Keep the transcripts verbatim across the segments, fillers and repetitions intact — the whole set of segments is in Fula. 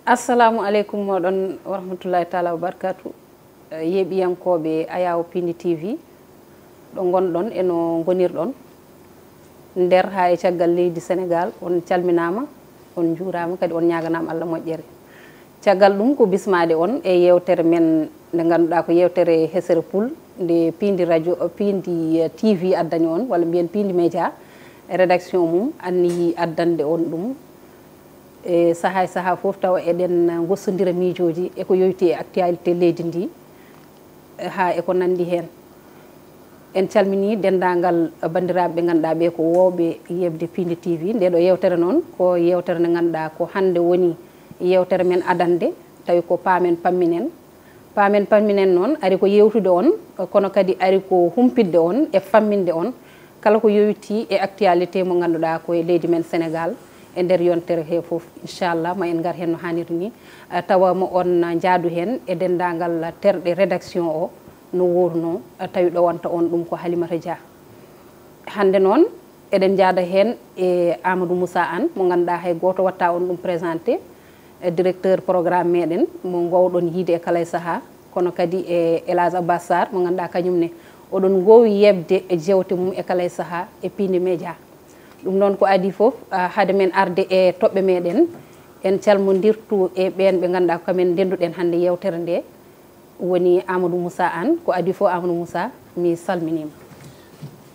Assalamu aleykum moɗon wa rahmatullahi taala wa barakatu. Eh, yeeɓiyankooɓe Ayawo Pindi T V, ɗo ngonɗon e no ngonirɗon nder haa e caggal leydi Senegaal, on calminaama, on njuuraama, kadi on ñaaganaama Allah moƴƴere. Caggal ɗum ko bismaade on e yeewtere men nde ngannduɗaa ko yeewtere Hesere Pul, nde Pindi Radio, Pindi, eh, T V addani on, walla mbiyen Pindi Média, rédaction mum anniyi addande on ɗum. E sahaa e sahaa fof tawa eɗen ngossondira miijooji e ko yoyti e actualité leydi ndi, e haa e ko nanndi heen. En calminii denndaangal banndiraaɓe ɓe ngannduɗaa ɓe ko woowɓe yeeɓde Pindi T V. Nde ɗo yeewtere noon ko yeewtere nde ngannduɗaa ko hannde woni yeewtere men adannde, tawi ko paamen pamminen. Paamen pamminen noon ari ko yeewtude on, kono kadi ari ko humpitde on e famminde on kala ko yowitii e actualité mo ngannduɗaa ko e leydi men Senegaal. E nder yontere he fof, inchallah, ma en ngar heen no haaniri ni, eh, tawa mo on njaadu heen e denndaangal terɗe rédaction o no wuurno, eh, tawi ɗowanta on ɗum ko Halimata Dia. Hannde noon, eɗen njaada heen e Amadou Moussa Anne, mo ngannduɗaa hay gooto watta on ɗum présenté, eh, directeur programme meɗen, mo ngoowɗon yiide e kala e sahaa, kono kadi e El Hadj Abbas Sarr, mo ngannduɗaa kañum ne oɗon ngoowi yeeɓde e jeewte mum e kala e sahaa e Pindi Média. Ɗum noon ko adii fof, ah, hade men arde e toɓɓe meɗen, en calmondirtu e ɓeen ɓe ngannduɗaa ko kamen ndennduɗen hannde yeewtere nde, woni Amadou Moussa Anne. Ko adii fof, Amadou Moussa, mi salminiima.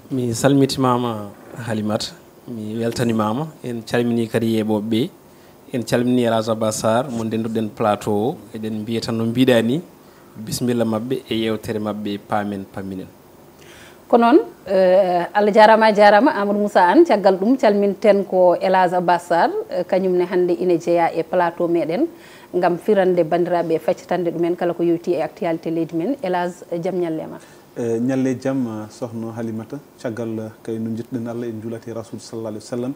Mi salmitimaama, Halimata. Mi weltanimaama. En calminii kadi yeeɓooɓe ɓe. En calminii El Hadj Abbas Sarr mo ndennduɗen plateau o. Eɗen mbiya tan no mbiɗaa ni, bisimilla maɓɓe e yeewtere maɓɓe Paamen Pamminen. Ko noon, eh, Allah jaaraama, a jaaraama, Amadou Moussa Anne. Caggal ɗum, calminten ko El Hadj Abbas Sarr, eh, kañum ne hannde ine jeyaa e plateau meɗen ngam firande banndiraaɓe, faccitande ɗumen kala ko yowitii e actualité leydi men. El Hadj, jam ñalle ma. Eh, ñalle jam, eh, sohno Halimata. Caggal, eh, kay no njettuɗen Allah, en njuulati e Rasul sallallahu alaihi wasallam.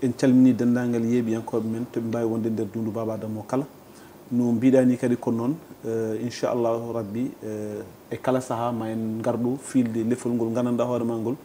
En calminii denndaangal yeeɓiyankooɓe men to ɓe mbaawi wonde nder dundu Baaba Adama o kala. No mbiɗaa ni kadi ko noon, eh, inchallahu rabbi, eh, e kala sahaa ma en ngar ɗo fiilde lefol ngol nganndanɗaa hoore ma ngol,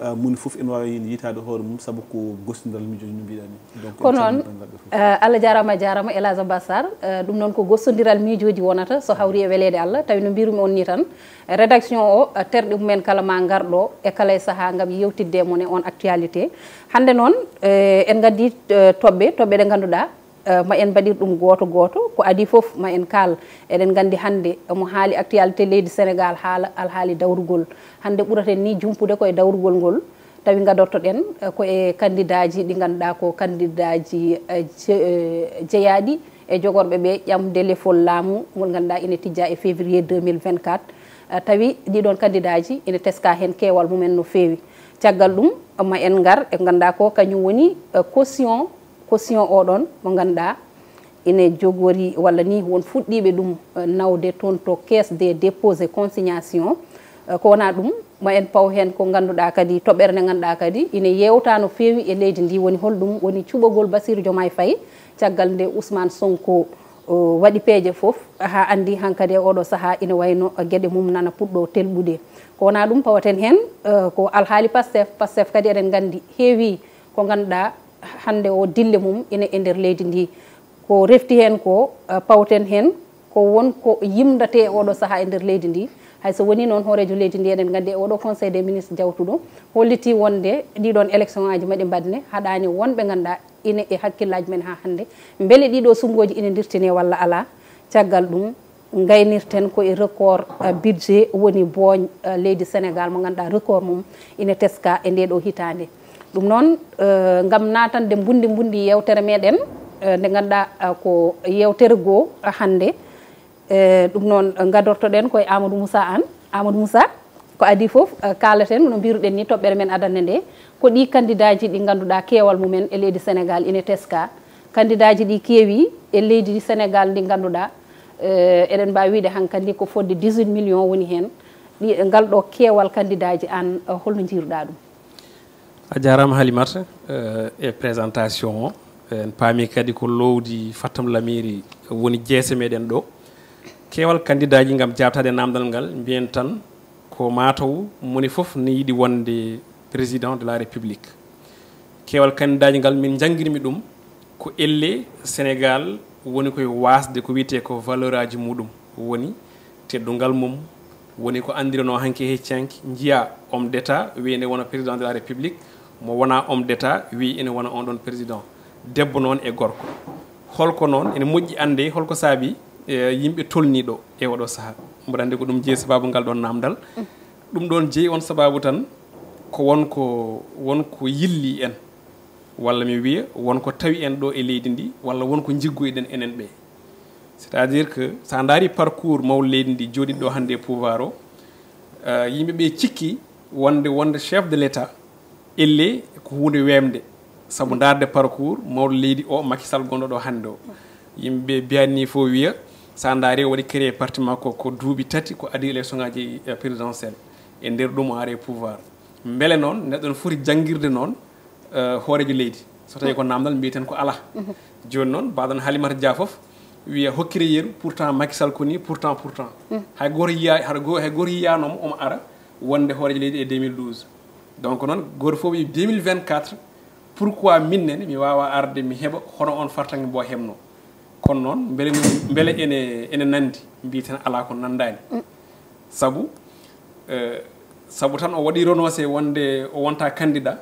eh, moni fof ene waawi heen yiytaade hoore mum sabu ko gostindiral miijooji no mbiɗaa ni. Donc, ko noon, eh, Allah jaaraama, a jaaraama, El Hadj Abbas Sarr. Eh, ɗum noon ko gostondiral miijooji wonata so hawri e weleede Allah. Tawi no mbirumi on ni tan, rédaction o, eh, terɗe mumen kala ma ngar ɗo e kala e sahaa ngam yewtidde e mon e on actualité. Hannde noon, eh, en ngaddi, eh, toɓɓe, toɓɓe ɗe ngannduɗaa, eh, ma en mbaɗir ɗum gooto gooto. Ko adii fof ma en kaal. Eɗen nganndi hannde mo haali actualité leydi Senegaal, haala alhaali dawrugol. Hannde ɓuraten ni jumpude ko e dawrugol ngol. Tawi ngadortoɗen, eh, ko e kandidaaji ɗi ngannduɗaa ko kandidaaji, eh, je-, eh, jeyaaɗi e jogorɓe ɓe ƴamde lefol laamu ngol ngannduɗaa ina tijjaa e février deux mille vingt-quatre. Eh, tawi ɗiɗon kandidaaji ina teska heen keewal mumen no feewi. Caggal ɗum, ma en ngar e ngannduɗaa ko kañum woni, eh, caution, caution oɗon mo ngannduɗaa ine jogori walla ni won fuɗɗiiɓe ɗum, eh, nawde toon to Caisse des dépôts et consignations. Eh, ko wonaa ɗum, ma en paw heen ko ngannduɗaa kadi toɓɓere nde ngannduɗaa kadi ine yeewta no feewi e leydi ndi, woni hol ɗum woni cuɓogol Bassirou Diomaye Faye caggal nde Ousmane Sonko, o, waɗi peeje fof, haa anndi hankadi e oɗo sahaa ine wayno geɗe mum nana puɗɗo telɓude. Ko wonaa ɗum, pawaten heen, eh, ko alhaali Pastef. Pastef kadi eɗen nganndi heewi ko ngannduɗaa hannde o dille mum ine e nder leydi ndi. Ko refti heen ko, eh, pawten heen ko won ko yimndate e oɗo sahaa e nder leydi ndi. Hay so woni noon, hooreejo leydi ndi eɗen nganndi e oɗo Conseil des ministres jawtuɗo holliti wonde ɗiɗon élection aji maɗi mbaɗne haɗaani wonɓe ngannduɗaa ine e hakkillaaji men haa hannde. Mbele ɗiɗo sunngooji ine ndirtine walla alaa? Caggal ɗum, ngaynirten ko e record, eh, budget woni booñ, eh, leydi Senegaal mo ngannduɗaa record mum ine teska e nde ɗo hitaande. Ɗum noon, eh, ngam naatande mbundi mbundi yeewtere meɗen, eh, nde ngannduɗaa, eh, ko yeewtere goo, eh, hannde. Eh, ɗum noon, eh, ngadortoɗen ko e Amadou Moussa Anne. Amadou Moussa, ko adii fof, eh, kaalaten no mbiruɗen ni toɓɓere men adannde nde. Ko ɗi kandidaaji ɗi ngannduɗaa keewal mumen e leydi Senegaal ine teska. Kandidaaji ɗi keewi e leydi Senegaal ndi ngannduɗaa, eh, eɗen mbaawi wiyde hankadi ko fodde dix-huit millions woni heen. Ɗi, ngal ɗo keewal kandidaaji aan, eh, holno njiiruɗaa ɗum? A jaaraama Halimata, eh, e présentation o. En paami kadi ko loowdi Fattam Lamiiri woni jeese meɗen ɗo. Keewal kandidaaji ngam jaabtaade naamndal ngal mbiyen tan ko mataw moni fof ne yiɗi wonde président de la République. Keewal kandidaaji ngal min njanngirmi ɗum ko elle Senegaal woni koye waasde ko wiyetee ko valeur aji muɗum, woni teddungal mum, woni ko anndirnoo hanki e hecci hanki, njiyaa homme d'état wiyande wona président de la république, mo wonaa homme d'état wiyi ene wona on ɗon président. Debbo noon e gorko, holko noon ene moƴƴi annde, holko saabi e yimɓe tolnii ɗo e oɗo sahaa? Mboɗo anndi ko ɗum jeyi sabaabu ngal ɗon naamndal. Ɗum ɗon jeyi on sabaabu tan ko won ko won ko yilli en, walla mi wiya won ko tawi en ɗo e leydi ndi, walla won ko njiggoyɗen enen ɓe. C'est-à-dire que so a ndaari parcours mawɗo leydi ndi jooɗiɗo hannde e pouvoir o, euh, yimɓe ɓe cikki wonde wonde chef de l'état, elle ko huunde weemde, sabu ndaarde parcours mawɗo leydi o, Macky Sall, gonɗo ɗo hannde o. Yimɓe ɓe mbiyani fof wiya, so a ndaari o waɗi créé parti makko ko duuɓi tati ko adi élection ngaji, eh, présidentielle. E nder ɗum o ari e pouvoir. Mbele noon neɗɗo no foti janngirde noon, eh, hooreejo leydi? So tawi ko naamndal, mbiyeten ko alaa. Jooni noon, mbaɗon Halimata Dia fof wiya hokkira yeru, pourtant Macky Sall ko ni, pourtant, pourtant. Hay gooto yiya, hay go-, hay gooto yiyanoomo omo ara wonde hooreejo leydi e deux mille douze. Donc noon, gooto fof wiyi deux mille vingt-quatre, pourquoi min nene mi waawa arde mi heɓa hono on fartaŋŋe mbo heɓno? Kono noon, mbele, mbele ene, ene nandi? Mbiyeten alaa ko nandaani. Sabu, eh, sabu tan o waɗi renoncé wonde o wonta candidat.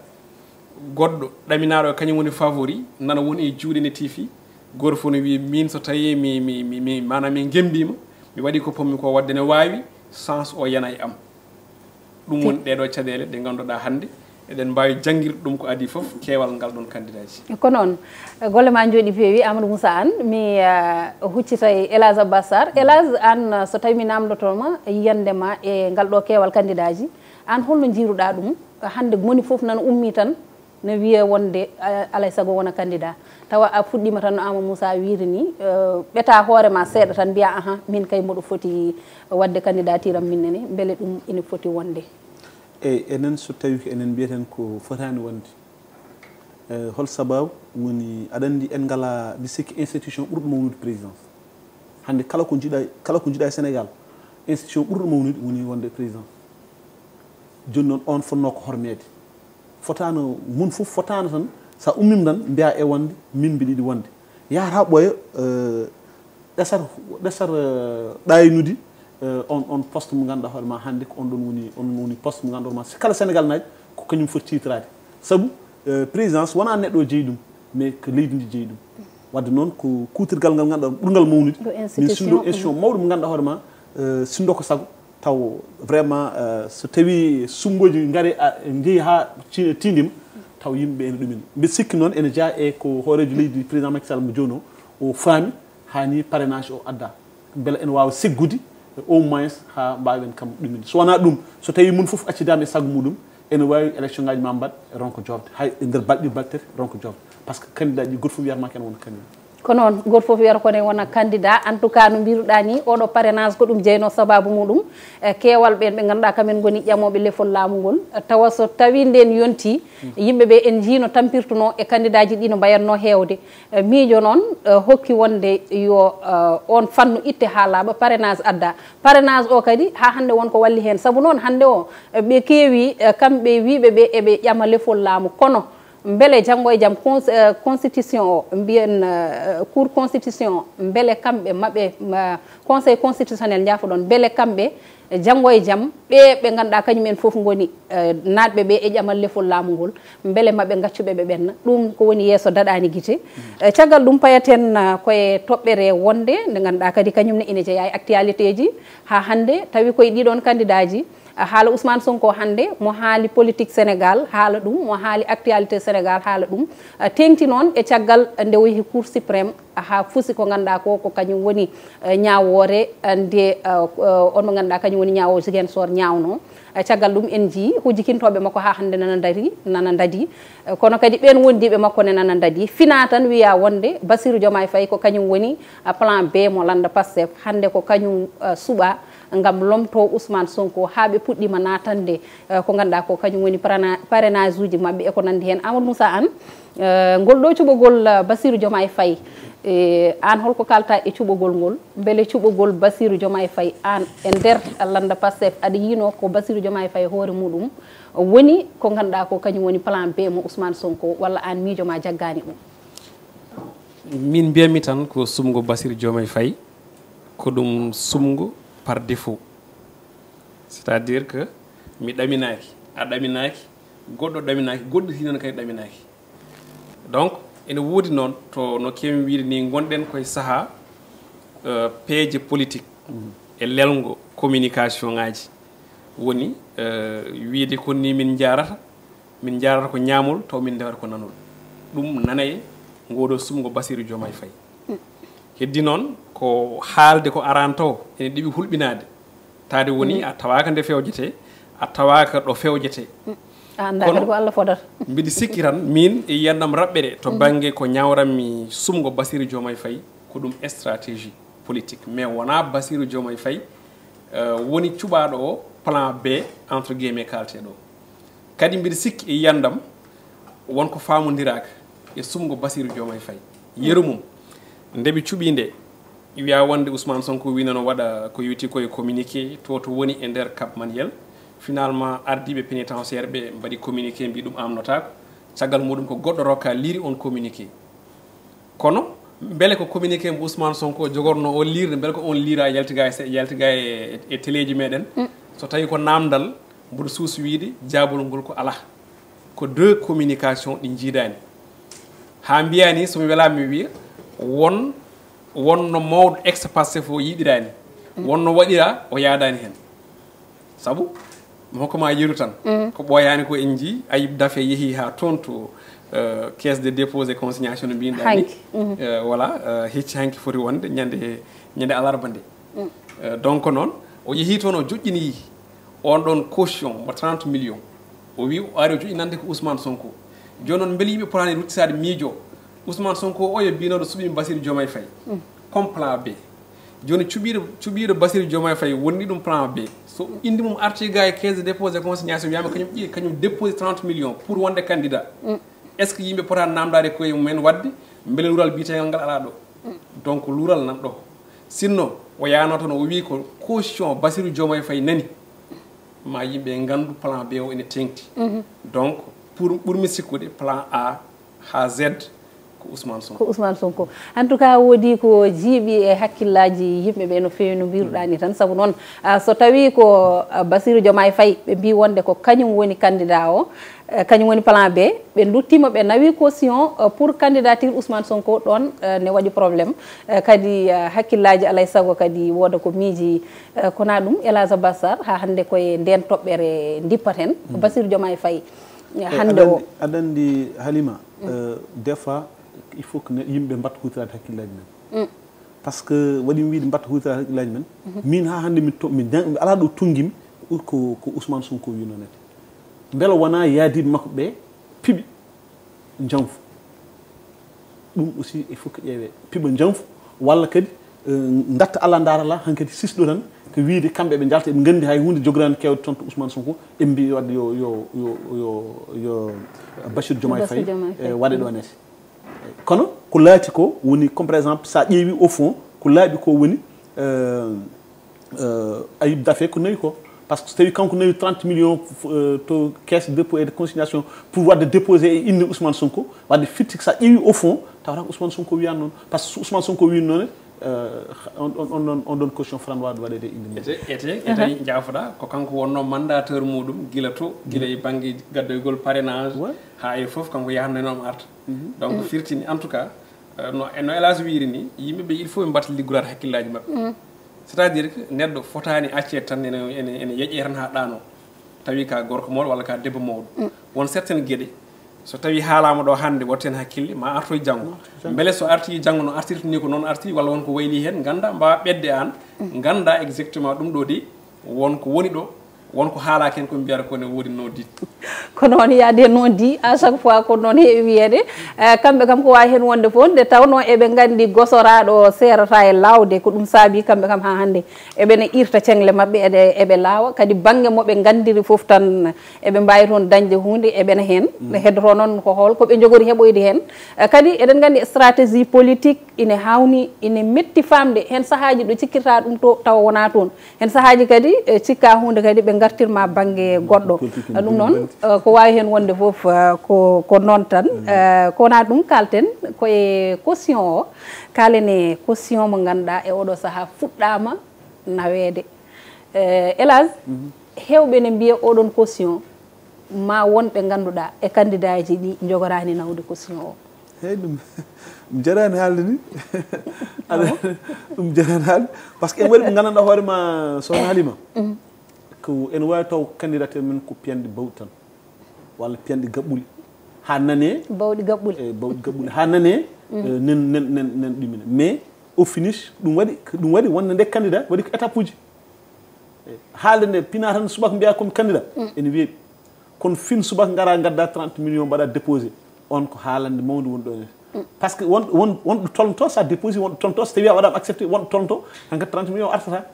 Goɗɗo ɗaminaaɗo kañum woni favori, nana woni e juuɗe ne tiifi. Gooto fof ne wiyi, min so tawi mi, mi, mi, mi, maanaam min gembiima, mi waɗi ko pommi ko waɗde ne waawi, chance o yana e am. Ɗum woni ɗeɗo caɗeele ɗe ngannduɗaa hannde eɗen mbaawi janngirde ɗum ko adii fof keewal ngal ɗon candidat ji. Ko noon, golle ma njooɗi peewi, Amadou Moussa Anne, mi, eh, huccita e El Hadj Abbas Sarr. El Hadj Anne, so tawi mi namdotooma yiyannde ma e ngal ɗo keewal candidat ji, aan holno njiiruɗaa ɗum? Hannde moni fof nana ummii tan, ne wiyee wonde, eh, alay sago wona candidat. Tawa a fuɗɗiima tan no Amadou Moussa wiiri ni, eh, ɓeta hoore ma seeɗa tan mbiya, aha, min kay mboɗo foti waɗde candidature am min nene, mbele ɗum ene foti wonde? Eyi, enen so tawi ko enen mbiyeten ko fotaani wonde. Eh, hol sababu woni, aɗa anndi en ngala, mi sikki, institution ɓurɗo mawnude présidence. Hannde kala ko njiɗa, kala ko njiɗa e Sénégal, institution ɓurɗo mawnude woni wonde président. Jooni noon, on fotnoo ko hormeede. Fotaano, mun fof fotaano tan, so a ummiima tan, mbiya e wonde, min mbiɗa yiɗi wonde. Yahata ɓooya, eh, ɗesar, ɗesar, eh, ɗaynudi, eh, on, on poste mo ngannduɗaa hoore ma hannde ko on ɗon woni, on woni poste mo ngannduɗaa hoore ma, si kala Sénégal naajo, ko kañum foti tiitraade. Sabu, eh, présidence wonaa neɗɗo o jeyi ɗum, mais ko leydi ndi jeyi ɗum. Wadde noon, ko kuutirgal ngal ngannduɗaa ɓurngal mawnude. Ko min sinndo institution, institution mawɗo mo ngannduɗaa hoore ma, eh, sinndo ko sago, taw vraiment, eh, so tawi summbuuji ngari, a, njehi haa ci-, tiindima, taw yimɓe ene ɗumen. Mbiɗa sikki noon ene jeyaa e ko hooreejo leydi, président Macky Sall mo jooni o, o faami haa ni parrainage o adda. Mbele ene waawa seggude, au moins, haa mbaawen kam ɗumen. So wonaa ɗum, so tawi mun fof accidaama e sago muɗum, ene waawi élection ngaji ma mbaɗ ronka joofde. Hay e nder balɗe ɗiɗi, balɗe tati, ronka joofde. Par ce que candidat ji, gooto fof wiyata ma ko ene wona candidat. Ko noon, gooto fof wiyata ko ene wona candidat. En tout cas, no mbiruɗaa ni, oɗo parrainage ko ɗum jeynoo sababu muɗum, e keewal ɓeen ɓe ngannduɗaa kamen ngoni ƴamooɓe lefol laamu ngol. Tawa so tawi ndeen yontii, yimɓe ɓe en njii no tampirtunoo e candidat ji ɗi no mbayatnoo heewde. E miijo noon, e hokki wonde yo, e, on fannu itte haa laaɓa, parrainage adda. Parrainage o kadi haa hannde won ko walli heen. Sabu noon hannde o, e, ɓe keewi, e, kamɓe wiyɓe ɓe eɓe ƴama lefol laamu. Kono mbele janngo e jam cons-, e, constitution o, mbiyen, e, cour constitution o, mbele kamɓe maɓe, ma, conseil constitutionnel, njaafoɗon, mbele kamɓe janngo e jam, ɓe ɓe ngannduɗaa kañum en fof ngoni, eh, naatɓe ɓe e ƴamal lefol laamu ngol, mbele maɓe ngaccuɓe ɓe ɓenna. Ɗum ko woni yeeso daɗaani gite. Eh, caggal ɗum payaten, ah, koye toɓɓere wonde, nde ngannduɗaa kadi kañum ne ina jeyaa e actualité ji. Haa hannde tawi koye ɗiɗon candidat ji, ah, haala Ousmane Sonko hannde, mo haali politique Sénégal, haala ɗum, mo haali actualité Sénégal, haala ɗum. Ah, teeŋti noon e caggal nde o yehi Cour suprême, haa fusi ko ngannduɗaa ko, ko kañum woni, eh, ñaawoore, eh, nde, eh, eh, on mo ngannduɗaa kañum woni ñaawo Ziguinchor ñaawno. Eh, caggal ɗum en njii hujjikintooɓe makko haa hannde nana ndari, nana ndadi. Eh, kono kadi ɓeen wondiiɓe makko ne nana ndadi. Fina tan wiya wonde Bassirou Diomaye Faye ko kañum woni, eh, plan B mo lannda Pastef. Hannde ko kañum, eh, suɓa ngam lomto Ousmane Sonko haa ɓe puɗɗiima naatande, eh, ko ngannduɗaa ko kañum woni parana-, parrainage uji maɓɓe e ko nanndi heen. Amadou Moussa Anne, eh, ngol ɗo cuɓogol, eh, Bassirou Diomaye Faye, eh, aan holko kaalta e cuɓogol ngol? Mbele cuɓogol Bassirou Diomaye Faye aan e nder lannda Pastef, aɗa yiino ko Bassirou Diomaye Faye hoore muɗum woni ko ngannduɗaa ko kañum woni plan B mo Ousmane Sonko, walla aan miijo ma jaggaani ɗum? Min mbiyatmi tan ko sumgo Bassirou Diomaye Faye, ko ɗum sumgo par défaut. C'est-à-dire que mi ɗaminaaki, a ɗaminaaki, goɗɗo ɗaminaaki, goɗɗo hino kadi ɗaminaaki. Donc, ene woodi noon to no keewi wiide ni ngonɗen koye sahaa, euh, peeje politique e lelngo communication ngaji. Woni, euh, wiide ko ni min njaarata, min njaarata ko ñaamol, taw min ndewata ko nanol. Ɗum nanaye ngooɗo sumgo Bassirou Diomaye Faye. Heddi noon ko haalde ko araan taw ene ɗeɓi hulɓinaade. Taade woni a tawaaka nde fewjetee, a tawaaka ɗo fewjetee. A anndaa Kono kadi ko Allah fodata. Mbiɗi sikki tan, miin e yiyannam raɓɓere to bannge ko ñaawranmi sumgo Bassirou Diomaye Faye, ko ɗum stratégie politique. Mais wonaa Bassirou Diomaye Faye, euh, woni cuɓaaɗo o plan B, entre guillemets, kaalteeɗo o. Kadi mbiɗa sikki e yiyannam won ko faamondiraaka e sumgo Bassirou Diomaye Faye. Yeru mum, nde ɓe cuɓii nde, wiya wonde Ousmane Sonko wino no waɗa ko yowiti ko e communiqué, to to woni e nder Cap Manuel. Finalement, ardiiɓe pénitentiaire ɓe mbaɗi communiqué, mbi ɗum amnotaako. Caggal muɗum ko goɗɗo rokka liiri on communiqué. Kono, mbele ko communiqué mo Ousmane Sonko jogorno o liirde, mbele ko on liira yaltiga e se-, yaltiga e, e teleeji meɗen? So tawi ko namdal, mboɗo suusi wiide jaabol ngol ko alaa. Ko deux communication ɗi njiidaani. Haa mbiyaa ni, so mi welaama mi wiya, won, won no mawɗo ex Pastef o yiɗiraani. Won no waɗira, o yaadaani heen. Sabu, mi hokka ma yeru tan. Ko ɓooyaani ko en njii, Ayib Daffé yehi haa toon to, euh, caisse de dépôt et consignation no mbiyɗaa ni. Hanki. Euh, voilà, euh, hecci hanki foti wonde ñande, ñande alarba nde. Euh, donc noon, o yehi toon o joƴƴini on ɗon caution mo trente millions. O wi o ari o joƴƴinande ko Ousmane Sonko. Jooni noon mbele yimɓe potaani ruttitaade miijo Ousmane Sonko o yo mbinoɗo suɓimi Bassirou Diomaye Faye. Comme plan B. Jooni cuɓiiɗo, cuɓiiɗo Bassirou Diomaye Faye wonni ɗum plan B. So inde mum arti ga e caisse de dépôt et consignation wiyama kañum ƴi-, kañum dépose trente millions pour wonde candidat. Est-ce que yimɓe potaani namdaade koye mumen wadde mbele luural biyeteegal ngal alaa ɗo? Donc luural nan ɗo. Sinno o yaano toon o wi ko caution Bassirou Diomaye Faye nani. Ma yimɓe ngandu plan B o ene teŋti. Donc pour ɓurmi sikkude plan A haa Z ko Ousmane Sonko. Ko Ousmane Sonko. En tout cas, woodi ko jiiɓi e hakkillaaji yimɓe ɓe no feewi no mbiruɗaa ni tan. Sabu noon, ah, so tawi ko, ah, Bassirou Diomaye Faye ɓe mbi wonde ko kañum woni candidat o, eh, kañum woni plan B, ɓe nduttima ɓe nawi caution, eh, pour candidature Ousmane Sonko ɗon, eh, ne waɗi problème. Eh, kadi, eh, hakkillaaji alay sago kadi wooda ko miiji, eh, kona ɗum El Hadj Abassar, haa hannde koye nden toɓɓere ndippaten, ko Bassirou Diomaye Faye, eh, hannde o. Aɗa anndi, aɗa anndi Halima, euh, des fois, il faut que ne-, yimɓe mbatta huutoraade hakkillaaji men. Parce que waɗi mi wiide mbatta huutoraade hakkillaaji men. Min haa hannde mi to-, mi dan-, mi alaa ɗo tunngimi ko, ko Ousmane Sonko wino nete. Mbela wonaa yaadiiɓe makko ɓe piɓi njanfu? Ɗum aussi il faut que ƴeewe piɓa njanfu, walla kadi, euh, ngatta Allah ndaara la hankadi sisɗo tan ko wiide kamɓe ɓe njalta eɓe nganndi hay huunde jogoraani kewde toon to Ousmane Sonko, ɓe mbi wadde yo, yo, yo, yo, yo Bassirou Diomaye Faye, eh, waɗe ɗo nete. Kono ko laati ko woni, comme par exemple, sa ƴeewi au fond, ko laaɓi ko woni, euh, euh, Ayib Daffé ko nawi ko. Parce que so tawi kanko nawi trente millions, euh, to caisse de dépôt et de consignation pour wadde déposé e inde Ousmane Sonko, wadde fitti sa ƴeewi au fond, tawata ko Ousmane Sonko wiyani noon. Parce que so Ousmane Sonko wiyani noon, euh, on, on, on, on ɗon caution fotani wawde waɗede e inde mum. Ete, ete, ete, jaafoɗa, ko kanko wonno mandateur muɗum gila to, gila e bangge gaddoygol parrainage, haa e fof kanko yahanno e noon arta. Donc firtini, en tout cas, euh, no, no El Hadj wiiri ni, yimɓe ɓe il faut ɓe mbatta liggoraade hakkillaaji maɓɓe. C'est-à-dire que neɗɗo fotaani accee tan ene, ene, ene yeƴee tan haa ɗaanoo. Tawi ka gorko mawɗo walla ka debbo mawɗo. Won certaines geɗe, so tawi haalaama ɗo hannde, waɗtu heen hakkille, ma artoy janngo. Mbele so artii janngo no artirta ni ko noon artiri, walla won ko wayli heen, ngannda, mbaawa ɓetde aan, ngannda exactement ɗum ɗo de, won ko woni ɗo, won ko haalaaki heen ko mbiyata ko ne woodi non-dit. Ko noon yaade non-dit, à chaque fois ko noon heewi wiyeede. Eh, kamɓe kam ko waawi heen wonde fof, nde tawnoo eɓe nganndi gosoraaɗo seerata e laawde, ko ɗum saabi kamɓe kam haa hannde eɓe ne irta ceŋle maɓɓe, eɗe, eɓe laawa. Kadi bannge mo ɓe nganndiri fof tan eɓe mbaawi toon dañde huunde, eɓe ne heen. Nde heddotoo noon ko hol ko ɓe njogori heɓoyde heen. Eh, kadi eɗen nganndi stratégie politique ine haawnii, ine metti faamde. Heen sahaaji ɗo cikkirta ɗum to, tawa wonaa toon. Heen sahaaji kadi, eh, cikka huunde kadi ɓe Ngartirma bannge goɗɗo. Ɗum noon, eh, ko waawi heen wonde fof, eh, ko, ko noon tan. Eh, ko wonaa ɗum, kaalten ko e caution o. Kaalen e caution mo ngannduɗaa e oɗo sahaa fuɗɗaama naweede. Eh, Elage, heewɓe ne mbiya oɗon caution ma won ɓe ngannduɗaa e kandidaaji ɗi njogoraani nawde caution o. Hey, ɗum, ɗum jaraani haalde ni. Aɗa, ɗum jaraani haalde. Parce que en waɗi ɓe nganndanɗaa hoore ma, Sohna Halima. Ko en waawi taw candidature men ko piyanɗe bawɗi tan. Walla piyanɗe gaɓɓuli. Haa nane. Bawɗi gaɓɓuli. E bawɗi gaɓɓuli. Haa nane, eh, nen, nen, nen, nen ɗumina. Mais au finish, ɗum waɗi, ɗum waɗi wonde nde candidat, waɗi ko étape uji. Eh, haalde nde, pina tan subaka mbiya comme candidat. Ene weeɓi. Kono fin subaka ngara ngadda trente millions mbaɗa déposé. On ko haalande mawnde woni ɗo ne. Parce que won, won, won ɗo tolnto, sa déposé, won ɗo tolnto, so tawi a waɗama accepté, won ɗo tolnto, tan ko trente millions artata.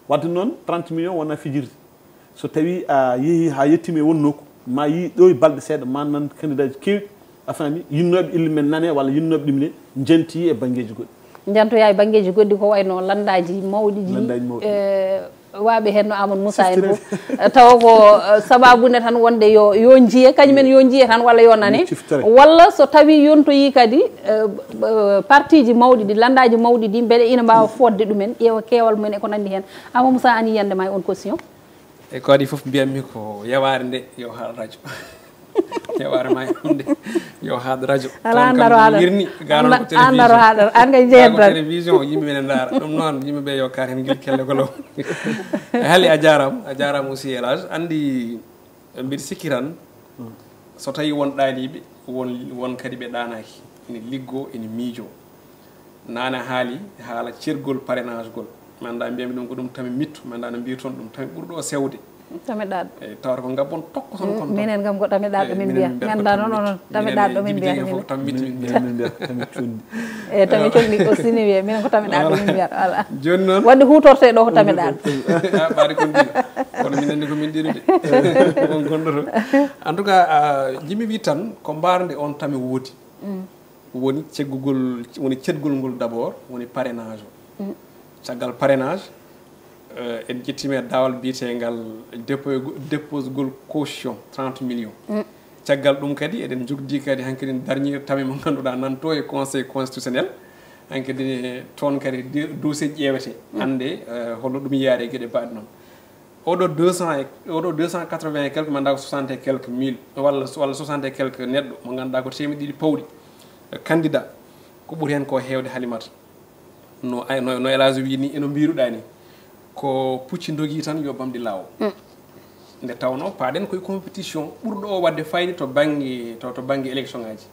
Wadde noon, trente millions wona fijirde. So tawi a yeehi ha yettima e wonnoo ko, ma yi ɗo e balɗe seeɗa, ma nan candidat ji keewɗi, a faami, yinnooɓe ille men nane walla yinnooɓe ɗum ne, njanti e banngeeji goɗɗi. Njantoya e banngeeji goɗɗi, ko wayno lanndaaji mawɗi ɗi, Lanndaaji mawɗi. Eh, waaɓe heen no Amadou Moussa en fof. Tawa ko, eh, sababu nde tan wonde yo, yo njiye, kañum en yo njiye tan walla yo nane. Ciftore. Walla so tawi yontoyi kadi, eh, eh, partiji mawɗi ɗi, lanndaaji mawɗi ɗi, mbeɗe ina mbaawa fodde ɗumen, ƴeewa keewal mumen e ko nanndi heen. Amadou Moussa, an yiyande ma e on caution? E ko waɗi fof mbiyatmi ko yewaare nde yo haal radio. Yewaare ma e ɗum nde yo haal radio. Ala, an daro haɗa. Wirni, ganon ko télévision. An daro haɗa. An kay jeyen tan. Télévision, yimɓe ene ndaara. Ɗum noon, yimɓe ɓe yo kaar heen ngel kelle ko law. E haali a jaaraama, a jaaraama aussi Elage. Anndi, mbiɗa sikki tan, so tawi won ɗaaniiɓe, won, won kadi ɓe ɗaanaaki. Ene liggo, ene miijo. Nane haali haala ceergol parrainage gol. Mi annda mbiyami ɗum ko ɗum tami mitto, mi annda no mbiyton ɗum tami ɓurɗo o sewde. Tami ɗaɗɗo. Eyi, tawata ko ngabbon tokko toon kon. Minen kam ko tami ɗaɗɗo min mbiya. Mi annda noon onon tami ɗaɗɗo min mbiya. Fof tami mitto min mbiya. Minen min mbiya tami condi. Eyi, tami condi aussi ne wiye. Minen ko tami ɗaɗɗo min mbiya. Voilà. Jooni noon. Wadde hutorte ɗo ko tami ɗaɗɗo. Ah, ɓaade kon ɗiɗo. Kono minen ni ko min ɗiɗo de. On gonɗo to. En tout cas, ah, jimi wi tan ko mbarde on tami woodi. Woni ceggugol, woni ceɗgol ngol d'abord, woni parrainage o. Caggal parrainage, eh, en ƴettiima e daawal biyeteegal dépo-, déposegol caution trente millions. Caggal ɗum kadi, eɗen njogdi kadi hankadi dernier tami mo ngannduɗaa nanto e Conseil constitutionnel. Hankadi toon kadi de-, dossier ƴeewete. Annde, eh, holno ɗum yiyaade e geɗe baaɗe noon. Oɗo deux cents e, oɗo deux cent quatre-vingts et quelques, manda ko soixante et quelques mille, walla, walla soixante et quelques neɗɗo, mo ngannduɗaa ko teemedde ɗiɗi pawɗi, eh, candidat, ko ɓuri heen ko heewde Halimata. No, ay, no, no Elage wi ni, eno mbiruɗaa ni, ko pucci ndogi tan yo bamɗi laawo. Nde tawno, paaɗen koye compétition ɓurɗo o waɗde fayde to bannge, to, to bannge élection ngaji.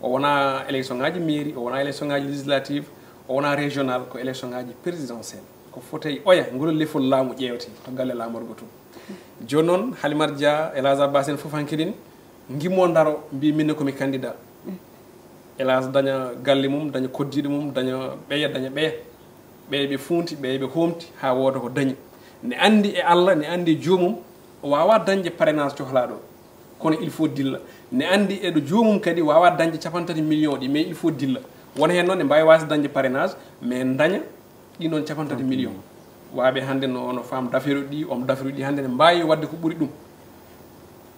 O wona élection ngaji mairie, o wona élection ngaji législative, o wona régional, ko élection ngaji présidentielle. Ko fotey oya, ngol lefol laamu ƴeewete to galle laamorgo to. Jooni noon, Halimata Dia, Elage Abbas en fof hankidin, ngimmo ndaro, mbi minne ko mi candidat. Elage daña galle mum, daña koddiiɗo mum, daña ɓeya, daña ɓeya. Ɓeya ɓe fuunti, ɓeya ɓe hoomti, haa wooda ko dañi. Ne anndi e Allah, ne anndi e joomum, o waawaa dañde parrainage cohlaaɗo. Kono il faut dilla. Ne anndi e ɗo joomum kadi waawaa dañde cappanɗe tati millions ɗi, mais il faut dilla. Won heen noon ne mbaawi waasde dañde parrainage, mais daña ɗin ɗon cappanɗe tati millions. Waaɓe hannde no, no femme d'affaires ɗi, homme d'affaires ɗi hannde ne mbaawi waɗde ko ɓuri ɗum.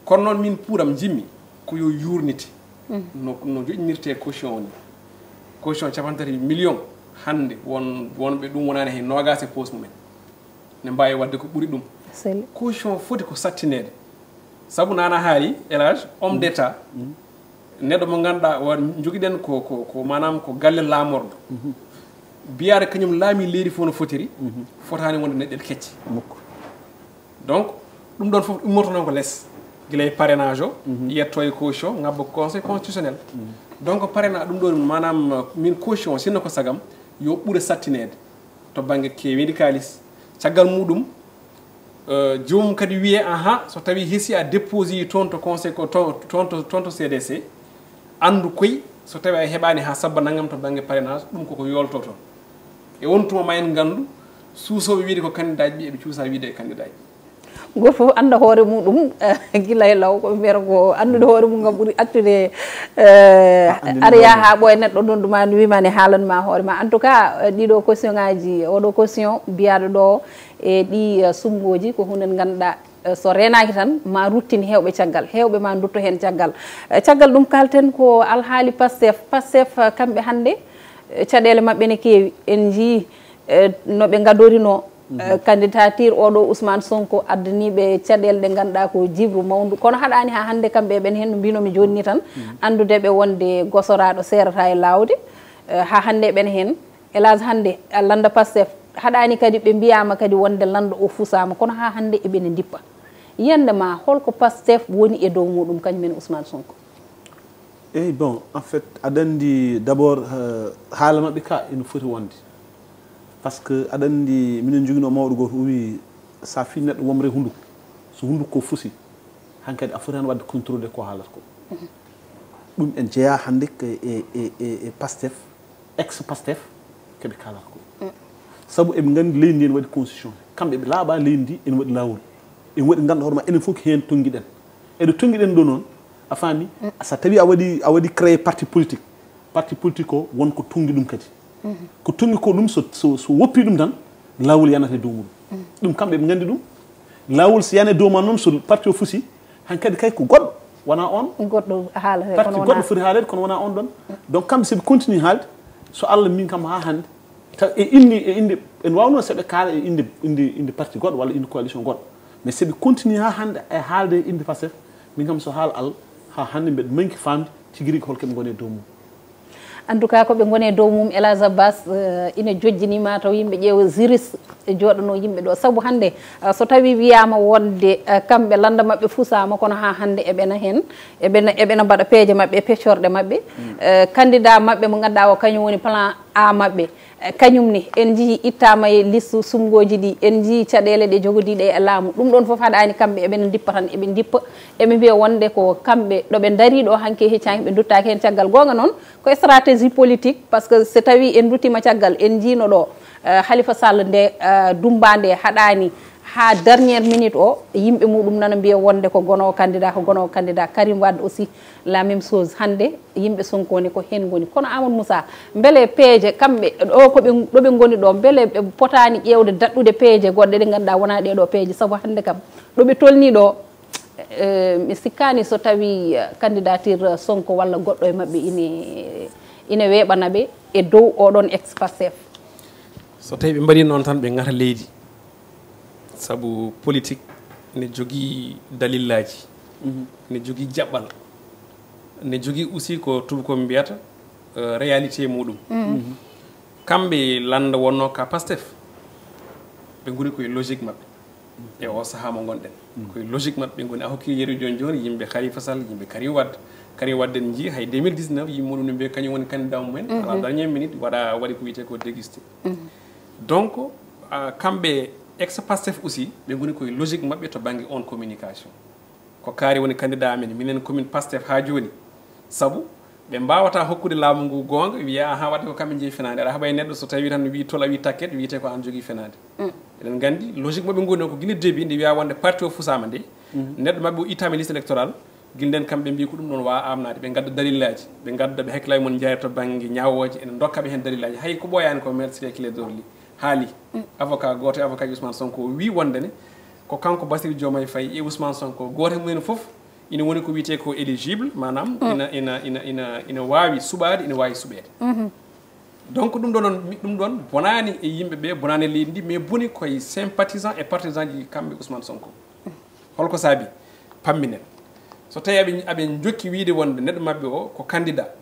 Kono noon min puuram njimmi ko yo yuurnite. No, no joƴƴinirtee caution o ni. Caution cappanɗe tati millions hannde won, wonɓe ɗum wonaani hay noogaas e poos mumen. Ne mbaawi waɗde ko ɓuri ɗum. Seli. Caution foti ko sattineede. Sabu nana haali, Elage, homme d'État, neɗɗo mo ngannduɗaa, o jogiɗen ko, ko, ko maanaam ko galle laamorɗo. Biyaade kañum laami leydi fof no fotiri, fotaani wonde neɗɗel kecce. Mukko. Donc, ɗum ɗon fof immoto noon ko les. Gila e parrainage o, yetto e caution, ngabba ko Conseil constitutionnel. Donc, parrainage ɗum ɗo, maanaam, min caution, sinno ko sagam, yo ɓure sattineede to bannge keewindi kaalis. Caggal muɗum, eh, joomum kadi wiye, aha, so tawi hesi a déposé toon to conseil ko toon, toon to, toon to C D C, anndu koy so tawi a heɓaani haa sabba nanngam to bannge parrainage, ɗum koko yoolto toon. E on tuma ma en nganndu, suusooɓe wiide ko candidat ji, eɓe cuusa wiide e candidat ji. Gooto fof annda hoore muɗum, eh, gila e law, ko mbiyata ko anndude hoore mum ngam ɓuri accude, eh, areya haa ɓooya neɗɗo noddu ma, wima ne haalan ma hoore ma. En tout cas, eh, ɗiɗo caution ngaji, oɗo caution mbiyaɗo ɗo e ɗi, eh, sumgooji ko hunde nde ngannduɗaa Eh, so reenaaki tan, ma ruttin heewɓe caggal, heewɓe ma ndutto heen caggal. Eh, caggal ɗum, kaalten ko alhaali Pastef. Pastef, eh, kamɓe hannde, eh, caɗeele maɓɓe ne keewi. En njii, eh, no ɓe ngadorinoo, eh, candidature oɗo Ousmane Sonko, addanii ɓe caɗeele ɗe ngannduɗaa ko jibru mawndu. Kono haɗaani haa hannde kamɓe e ɓen heen, no mbinomi jooni ni tan, anndude ɓe wonde gosoraaɗo seerata e laawde, eh, haa hannde e ɓen heen. Hélas, hannde, eh, lannda Pastef haɗaani kadi ɓe mbiyaama kadi wonde lannda o fusaama, kono haa hannde eɓe ne ndippa. Yiyannde ma, holko Pastef woni e dow muɗum, kañum en Ousmane Sonko? Eyi, bon, en fait, aɗa anndi, d'abord, eh, haala maɓɓe ka ina foti wonde. Parce que aɗa anndi, minen njoginoo mawɗo gooto, o wii, so a fii neɗɗo womre hunnduko, so hunnduko ko fusi, hankadi a foti heen waɗde contrôle ko haalata ko. Ɗum en jeyaa hannde ko e, e, e, e Pastef, ex Pastef, ko ɓe kaalata ko. Sabu eɓe nganndi leydi ndi ene waɗi constitution. Kamɓe ɓe laaɓa leydi ndi ene waɗi laawol. Ene waɗi ngannduɗaa hoore ma, enen fof ko heen tonngiɗen. E ɗo tonngiɗen ɗo noon, a faami? So tawi a waɗi, a waɗi créé parti politique, parti politique o won ko tonngi ɗum kadi. Ko tonngi ko ɗum, so, so, so woppi ɗum tan, laawol yanata e dow mum. Ɗum kamɓe ɓe nganndi ɗum. Laawol so yani e dow ma noon, so parti o fusi, hankadi kay ko goɗɗo, wona on. Goɗɗo haala he, parti kono goɗɗo wona foti haalede, kono wona on ɗon. Donc kamɓe, so ɓe continue haalde, so Allah min kam haa hannde, taw e indi, e indi, en waawno so ɓe kaala e indi, indi, indi parti goɗɗo walla indi coalition goɗɗo. Mais so ɓe continue haa hannde e haalde e indi Pastef, min kam so haala Allah, haa hannde mbeɗa manki faamde tigi rigi holko ɓe ngoni e dow mum. En tout cas, ko ɓe ngoni e dow mum, Elhadj Abbas, eh, ina jojjini ma taw yimɓe ƴeewa juriste e jooɗanoo yimɓe ɗo. Sabu hannde, eh, so tawi wiyaama wonde, eh, kamɓe lannda maɓɓe fusaama, kono haa hannde eɓena heen, eɓena, eɓena mbaɗa peeje maɓɓe e peccorɗe maɓɓe. Eh, candidat maɓɓe mo ngannduɗaa o, kañum woni plan A maɓɓe. Eh, kañum ne, en njii ittaama e liste sumngooji ɗi, en njii caɗeele ɗe jogodiiɗe e laamu. Ɗum ɗoon fof haɗaani kamɓe, eɓena ndippa tan, eɓe ndippa, eɓe mbiya wonde ko kamɓe, ɗo ɓe ndarii ɗo hanki e heccaanki, ɓe nduttaaki heen caggal. Goonga noon, ko stratégie politique, parce que so tawii en nduttiima caggal, en njiino ɗo, eh, Khalifa Sall nde, eh, dummba nde haɗaani haa dernière minute o, yimɓe muɗum nana mbiya wonde ko gonoowo candidat, ko gonoowo candidat. Karim Wade aussi, la même chose. Hannde, yimɓe Sonko ne ko heen ngoni. Kono Amadou Moussa, mbele peeje kamɓe, ɗo ko ɓe, ɗo ɓe ngoni ɗo, mbele ɓe potaani ƴeewde daɗɗude peeje goɗɗe ɗe ngannduɗaa wonaa ɗee ɗo peeje? Sabu hannde kam, ɗo ɓe tolnii ɗo, eh, mi sikkaani so tawii, eh, candidature Sonko walla goɗɗo e maɓɓe ine, ine weeɓana ɓe e dow oɗon ex Pastef. So tawii ɓe mbaɗii noon tan, ɓe ngata leydi. Sabu politique ne jogii dalillaaji, ne jogii jaɓɓal, ne jogii aussi ko tuubakooɓe mbiyata, eh, réalité muɗum. Kamɓe lannda wonnoo ka Pastef, ɓe ngoni koye logique maɓɓe e o sahaa mo ngonɗen. Koye logique maɓɓe ɓe ngoni. A hokki yeru jooni jooni yimɓe Khalifa Sall, yimɓe Karim Wade. Karim Wade en njii hay deux mille dix-neuf, yimɓe muɗum ne mbiya kañum woni candidat mumen. À la dernière minute, waɗa, waɗi ko wiyetee ko dégusté. Donc, ah, kamɓe ex Pastef aussi, ɓe ngoni koye logique maɓɓe to bannge on communication. Ko Kaari woni candidat amen, minen commune Pastef haa jooni. Sabu ɓe mbaawata hokkude laamu ngu goonga, wiya, "Ahan, waɗde ko kamɓe njeyi fenaande." Aɗa haɓa e neɗɗo, so tawii tan wii tol, a wii takket, wiyetee ko aan jogii fenaande. Eɗen nganndi logique maɓɓe ngoni o ko gila début nde wiya wonde parti o fusaama nde. Neɗɗo maɓɓe o ittaama e liste électorale, gila nden kamɓe mbii ko ɗum ɗoon waa amnaade. Ɓe ngadda dalillaaji, ɓe ngadda, ɓe hakkilaaji mon njaari to bannge ñaawooje, ene ndokka ɓe heen dalillaaji. Hay ko ɓooyaani ko, Maître Ciré Clédor Ly haali, avocat gooto e avocat ji Ousmane Sonko, o wii wonde ne ko kanko Bassirou Diomaye Faye e Ousmane Sonko, gooto e mum en fof ina woni ko wiyetee ko éligible, maanaam ina, ina, ina, ina, ina waawi suɓaade, ina waawi suɓeede. Donc ɗum ɗo noon, mi, ɗum ɗoon bonaani e yimɓe ɓe, bonaani e leydi ndi, mais boni koye sympathisant e partisan ji kamɓe Ousmane Sonko. Holko saabi? Pamminen. So tawii aɓe, aɓe njokki wiide wonde neɗɗo maɓɓe o ko candidat,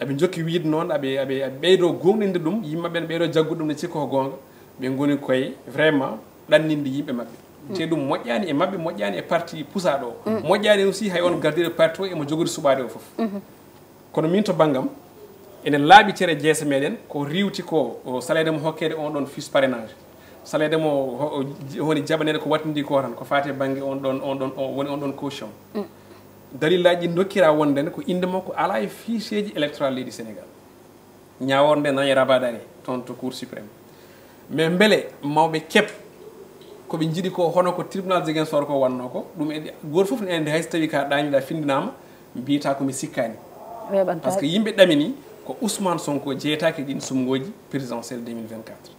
aɓe njokki wiide noon, aɓe, aɓe, aɓe ɓeydoo gooŋɗinde ɗum, yimɓe maɓɓe ne ɓeydoo jaggude ɗum, ne cikka ko goonga, ɓe ngoni koye vraiment ɗanninde yimɓe maɓɓe. Te ɗum moƴƴaani e maɓɓe, moƴƴaani e parti pusaaɗo o. Moƴƴaani aussi hay on gardiiɗo parti o emo jogori suɓaade o fof. Kono min to banngam, ene laaɓi cere jeese meɗen, ko riiwti ko, o, saleede mo hokkeede on ɗon fiche parrainage. Saleede mo ho-, o, j-, woni jaɓaneede ko wattindi ko tan, ko faati e bannge on ɗon, on ɗon, o, woni on ɗon caution. Dalillaaji ɗi ndokkira wonde ne ko innde makko alaa e ficheeji électoral leydi Sénégal. Ñaawoore nde nani e rabat d'arrêt toon to Cour suprême. Mais mbele mawɓe keɓ ko ɓe njiɗi ko, hono ko tribunal Ziguinchor ko wannoo ko, ɗum e gooto fof ne anndi, hay so tawii ka ɗaaniɗaa, finndinaama, mbiyata ko mi sikkaani. Weeɓantaake. Parce que yimɓe ɗamini ko Ousmane Sonko jeyetaake e ɗiin sumngooji présidentielle deux mille vingt-quatre.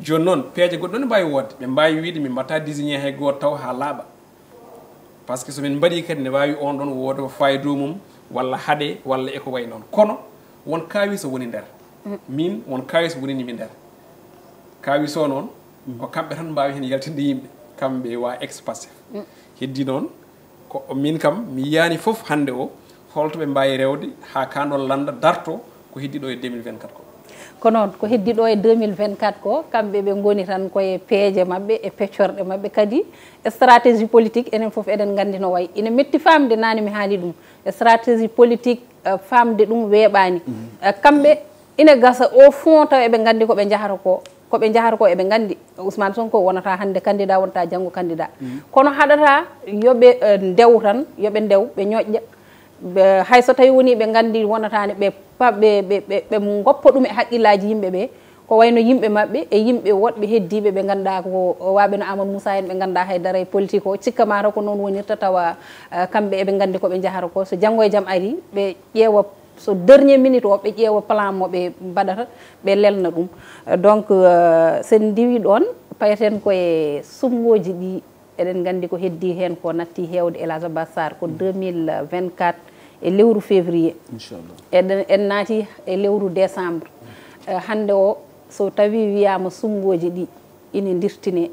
Jooni noon, peeje goɗɗe noon ne mbaawi woodde. Ɓe mbaawi wiyde min mbaɗta désigné hay gooto taw haa laaɓa. Par ce que so min mbaɗii kadi ne waawi oon ɗoon wooda ko faayi dow mum, walla haɗe, walla e ko wayi noon. Kono won kaawis o woni nder. Min, won kaawis wonini mi nder. Kaawis o noon, ko kamɓe tan mbaawi heen yaltinde yimɓe, kamɓe waa ex-Pastef. Heddi noon, ko min kam, mi yiyaani fof hannde o, holto ɓe mbaawi rewde haa kaa ɗoon lannda darto ko heddi ɗo e deux mille vingt-quatre ko. Ko noon, ko heddi ɗo e deux mille vingt-quatre ko, kamɓe ɓe ngoni tan koye peeje maɓɓe e peccorɗe maɓɓe. Kadi, stratégie politique, enen fof eɗen nganndi no wayi. Ina metti faamde, naane mi haali ɗum. Stratégie politique, eh, faamde ɗum weeɓaani. Eh, kamɓe, ina gasa au fond taw eɓe nganndi ko ɓe njahata ko, ko ɓe njahata ko eɓe nganndi. Ousmane Sonko wonata hannde candidat, wonata janngo candidat. Kono haɗata yo ɓe, eh, ndew tan, yo ɓe ndew, ɓe ñoƴƴa. Ɓe, hay so tawi woni ɓe nganndi wonataani, ɓe pa-, ɓe, ɓe, ɓe, ɓe ngoppa ɗum e haqqillaaji yimɓe ɓe. Ko wayno yimɓe maɓɓe e yimɓe woɗɓe heddiiɓe ɓe ngannduɗaa ko waaɓe no Amadou Moussa en, ɓe ngannduɗaa hay dara e politique o, cikka mataw ko noon wonirta, tawa, eh, kamɓe eɓe nganndi ko ɓe njahata ko. So janngo e jam ari, ɓe ƴeewa so dernier minute o, ɓe ƴeewa plan mo ɓe mbaɗata, ɓe lelna ɗum. Eh, donc, eh, so en ndiwi ɗoon, payeten ko e suɓngooji ɗi. Eɗen nganndi ko heddii heen ko natti heewde, El Hadj Abbas Sarr, ko deux mille vingt-quatre e lewru février. Inchallah. Eɗen, en naati e lewru décembre. Eh, hannde o, so tawii wiyaama suɓngooji ɗi ina ndirtinee,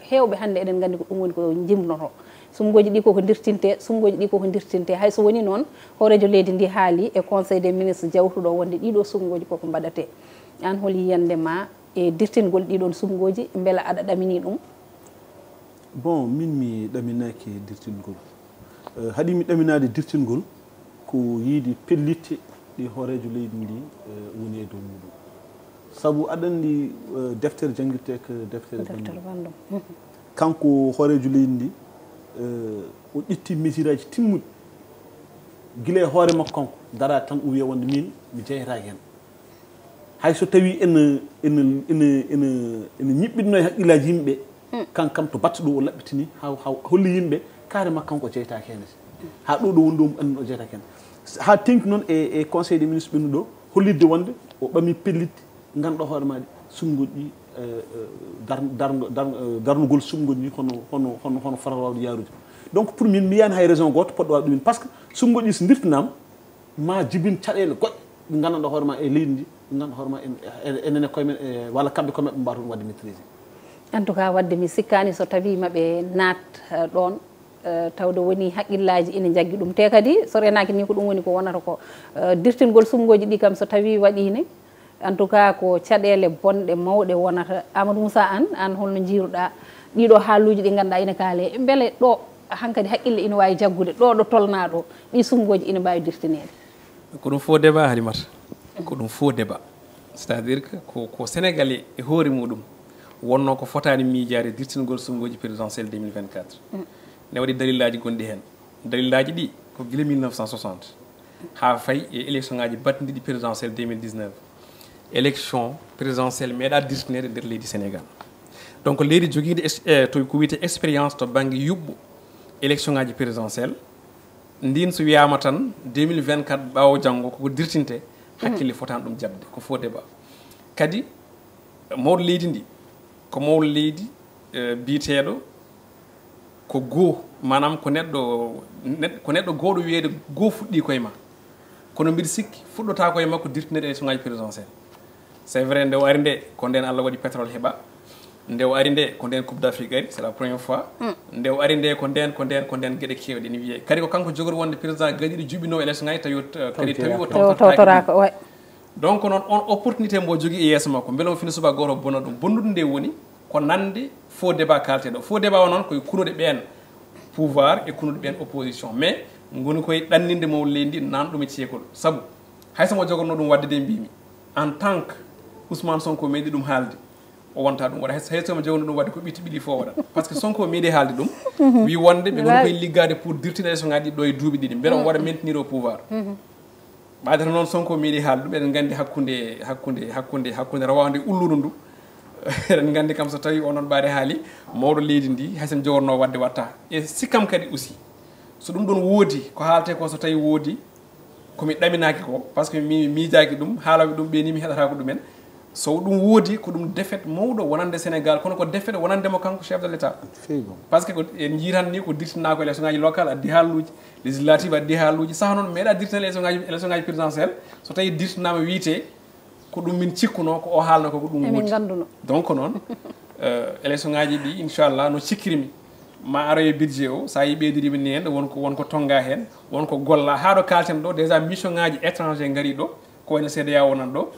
heewɓe hannde eɗen nganndi ko ɗum woni ko njimnoto. Suɓngooji ɗi koko ndirtintee, suɓngooji ɗi koko ndirtintee. Hay so woni noon, hooreejo leydi ndi haali e Conseil des ministres jawtuɗo wonde ɗiɗo suɓngooji koko mbaɗatee. Aan, hol yiyannde ma e dirtingol ɗiɗon suɓngooji, mbela aɗa ɗaminii ɗum? Bon, min mi ɗaminaaki dirtingol. Eh, haɗi mi ɗaminaade dirtingol ko yiide pellitte ɗe hooreejo leydi ndi, eh, woni e dow muɗum. Sabu aɗa anndi, eh, deftere janngirtee ko deftere banndum. Kanko hooreejo leydi ndi, eh, o ƴetti mesure aji timmuɗi. Gila e hoore makko kanko, dara tan o wiya wonde min mi jeyetaake heen. Hay so tawii ene, ene, ene, ene, ene ñiɓɓitnoo e haqqillaaji yimɓe, kan kam to batte ɗo o laɓɓitini, haa, haa holli yimɓe carrément kanko o jeytaaki heen. Haa ɗo, ɗo woni ɗo, o anndaa o jeytaaki heen. Haa teŋti noon e, e Conseil des ministres ɓennuɗo, hollitde wonde o ɓami pellitte, ngannduɗaa hoore maaɗa, suɓngooji ɗi, eh, eh, dar-, dar-, dar-, eh, darnugol suɓngooji ɗi hono, hono, hono, hono fota waawde yaarude. Donc, pour min, mi yiyaani hay raison gooto poɗɗo waawde ɗum. Par ce que suɓngooji ɗi so ndirtinaama, ma jibin caɗeele goɗɗe ɗe nganndanɗaa hoore ma e leydi ndi, ɗe ngannduɗaa hoore ma en, en, enen e koye men, e, walla kamɓe koye maɓɓe mbaawata ɗum waɗde maîtrisé. En tout cas, waɗde mi sikkaani so tawii maɓe naat, eh, ɗoon, eh, tawde woni haqqillaaji ina njaggi ɗum. Te kadi, so renaaki ni, ko ɗum woni ko wonata ko, eh, dirtingol suɓngooji ɗi kam so tawii waɗiine, en tout cas, ko caɗeele bonɗe mawɗe wonata. Amadou Moussa, aan, aan holno njiiruɗaa ɗiɗo haaluuji ɗi ngannduɗaa ina kaale? Mbele ɗo hankadi haqqille ina waawi jaggude, ɗo ɗo tolnaa ɗo, ɗi suɓngooji ina mbaawi dirtineede? Ko ɗum faux débat, Halimata. Ko ɗum faux débat. C'est-à-dire que ko, ko Sénégalais e hoore muɗum wonnoo ko fotaani miijaade dirtingol suɓngooji présidentielle deux mille vingt-quatre. Ne waɗi dalillaaji gonɗi heen. Dalillaaji ɗi ko gila mille neuf cent soixante haa fayi e élection ngaaji battindiɗi présidentielle deux mille dix-neuf. Élection présidentielle meeɗaa dirtineede nder leydi Sénégal. Donc, leydi jogiindi ex-, eh, to ko wiyetee expérience to bannge yuɓɓo élection ngaaji présidentielle, ndin so wiyaama tan deux mille vingt-quatre ɓaawo janngo koko dirtinte, hakkille fotaani ɗum jaɓde, ko faux débat. Kadi, mawɗo leydi ndi, ko mawɗo leydi, eh, biyeteeɗo ko goo, maanaam ko neɗɗo, neɗ-, ko neɗɗo gooɗo wiyeede goo fuɗɗii koye ma. Kono mbiɗa sikki fuɗɗotaako e makko dirtineede élection ngaaji présidentielle. C'est vrai, nde o ari nde, ko ndeen Allah waɗi pétrole heɓa. Nde o ari nde, ko ndeen Coupe d'Afrique ari, c'est la première fois. Nde o ari nde, ko ndeen, ko ndeen, ko ndeen geɗe keewɗe ene wiyee. Kadi ko kanko jogori wonde président gadiiɗo juɓɓinoowo élection ngaaji, tawi o, kadi tawi o tawtoraaki ɗum. Tawtoraaka, ouais. Donc, noon, on opportunité mbo jogii e yeeso makko, mbele o fina subaka gooto o bona ɗum. Bonnude nde woni ko nande faux débat kaalteɗo. Faux débat o noon ko e kunuɗe ɓeen pouvoir e kunuɗe ɓeen opposition. Mais ngoni koye ɗanninde mawɗo leydi ndi, naan ɗum e ceekol. Sabu, hay so mo jogorno ɗum waɗde de, mbimi, en tant que Ousmane Sonko meeɗi ɗum haalde, o wonta ɗum waɗa. Hay so, hay so mo jogorno ɗum waɗde, ko ɓitti ɓiɗi fof waɗa. Par ce que Sonko meeɗi haalde ɗum, wi wonde ɓe ngoni koye liggaade pour dirtinde élection ngaji ɗo e duuɓi ɗiɗi, mbele on waɗa maintenir au pouvoir. Ɓaadata noon Sonko meeɗi haalde ɗum, eɗen nganndi hakkunde, hakkunde, hakkunde, hakkunde rawaandu e ulludu ndu. Eɗen nganndi kam so tawii onon ɓaade haali, mawɗo leydi ndi, hay so jogorno waɗde watta. E sikkam kadi aussi, so ɗum ɗon woodi, ko haaletee ko so tawii woodi, ko mi ɗaminaaki ko, par ce que mi miijaaki ɗum, haalooɓe ɗum ɓe ni mi heɗataako ɗumen. So ɗum woodi, ko ɗum défaite mawɗo wonande Sénégal, kono ko défaite wonande mo kanko chef de l'État. Par ce que ko en njiitan ni ko dirtinaa ko élection ngaji local addi haaluuji, législative addi haaluuji, saha noon meeɗa dirtinal élection ngaji, élection ngaji présidentielle, so tawi dirtinaama wiyte ko ɗum min cikkuno, ko o haalno ko, ko ɗum woodi. Donc noon, euh, élection ngaji ɗi, inchallah, no cikkirmi, ma aroye budget o, sa yi ɓeydirimi ni heen, won ko, won ko tonnga heen, won ko golla, haa ɗo kalten ɗo, déjà mission ngaji étranger ngari ɗo, ko wayno C D A O nan ɗo,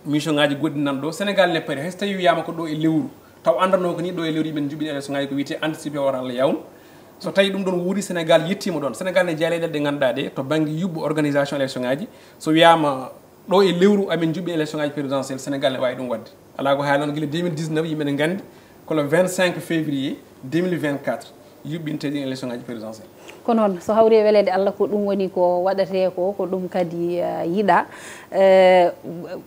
mission ngaji goɗɗi nan ɗo. Sénégal ne pari, hay so tawi wiyama ko ɗo e lewru, taw anndano ko ni ɗo e lewru yimen njuɓɓini élection ngaji ko wiyete anticipé o wara Allah yawn. So tawi ɗum ɗon wuuri, Sénégal yettima ɗon. Sénégal ne jeeya leyɗeele ɗe ngannduɗaa ɗe, to banggue yuɓɓo organisation élection ngaji, so wiyama ɗo e lewru amin njuɓɓini élection ngaji présidentielle, Sénégal ne wawi ɗum wadde. Ala ko haali noon, gila deux mille dix-neuf yimɓe ne nganndi ko le vingt-cinq février deux mille vingt-quatre yuɓɓinte ɗin élection ngaji présidentielle. Ko noon, so hawri e weleede Allah, ko ɗum woni ko waɗatee ko, ko ɗum kadi, eh, yiɗaa. Eh,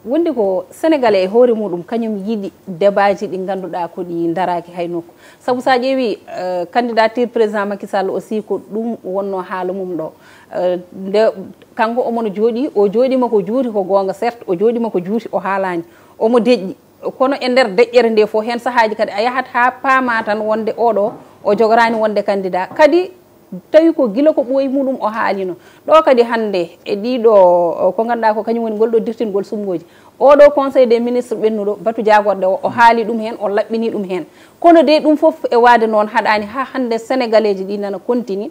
wondi ko Sénégalais e hoore muɗum, kañum yiɗi débat ji ɗi ngannduɗaa ko ɗi daraaki hay nokku. Sabu so a ƴeewi, eh, candidature président Macky Sall aussi, ko ɗum wonno haala mum ɗo. Eh, nde kanko omo no jooɗi, o jooɗima ko juuti ko goonga, certes, o jooɗima ko juuti, o haalaani, omo deƴƴi. Kono e nder deƴƴere nde fof, heen sahaaji kadi a yahat haa paama tan wonde oɗo o jogoraani wonde candidat. Kadi tawi ko gila ko ɓooyi muɗum o haalino. Ɗo kadi hannde e ɗiɗo, ko ngannduɗaa ko kañum woni ngol ɗo dirtingol suɓngooji. Oɗo Conseil des ministres ɓennuɗo, batu jaagorɗe o, o haali ɗum heen, o laɓɓini ɗum heen. Kono de ɗum fof e waade noon haɗaani haa hannde Sénégalais ji ɗi nana kontini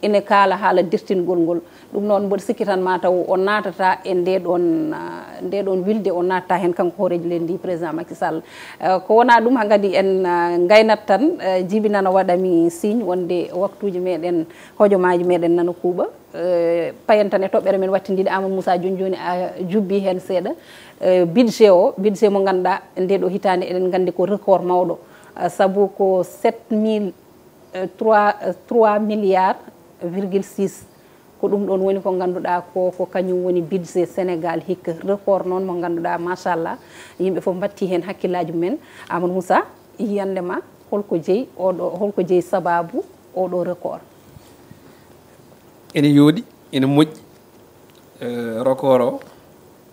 ene kaala haala dirtingol ngol. Ɗum noon, mboɗo sikki tan ma taw o naatata e nde ɗon, ah, nde ɗon wilde, o naatata heen kanko hooreejo leydi ndi, président Macky Sall. Eh, ko wonaa ɗum, hankadi en, ah, ngaynat tan, eh, Jibi nana waɗa mi signe wonde waktuuji meɗen, hojomaaji meɗen nana kuuɓa. Eh, payen tan e toɓɓere men wattindiiɗe, Amadou Moussa, jooni jooni a jubbi heen seeɗa. Eh, budget o, budget mo ngannduɗaa nde ɗo hitaande eɗen nganndi ko record mawɗo. Ah, sabu ko sept mille, eh, trois, eh, trois milliards virgule six. Ko ɗum ɗoon woni ko ngannduɗaa ko, ko kañum woni budget Sénégal hikka. Record noon mo ngannduɗaa, machallah, yimɓe fof mbatti heen hakkillaaji mumen. Amadou Moussa, yiyannde ma, holko jeyi oɗo, holko jeyi sababu oɗo record? Ene yooɗi, ene moƴƴi. Eh, record o,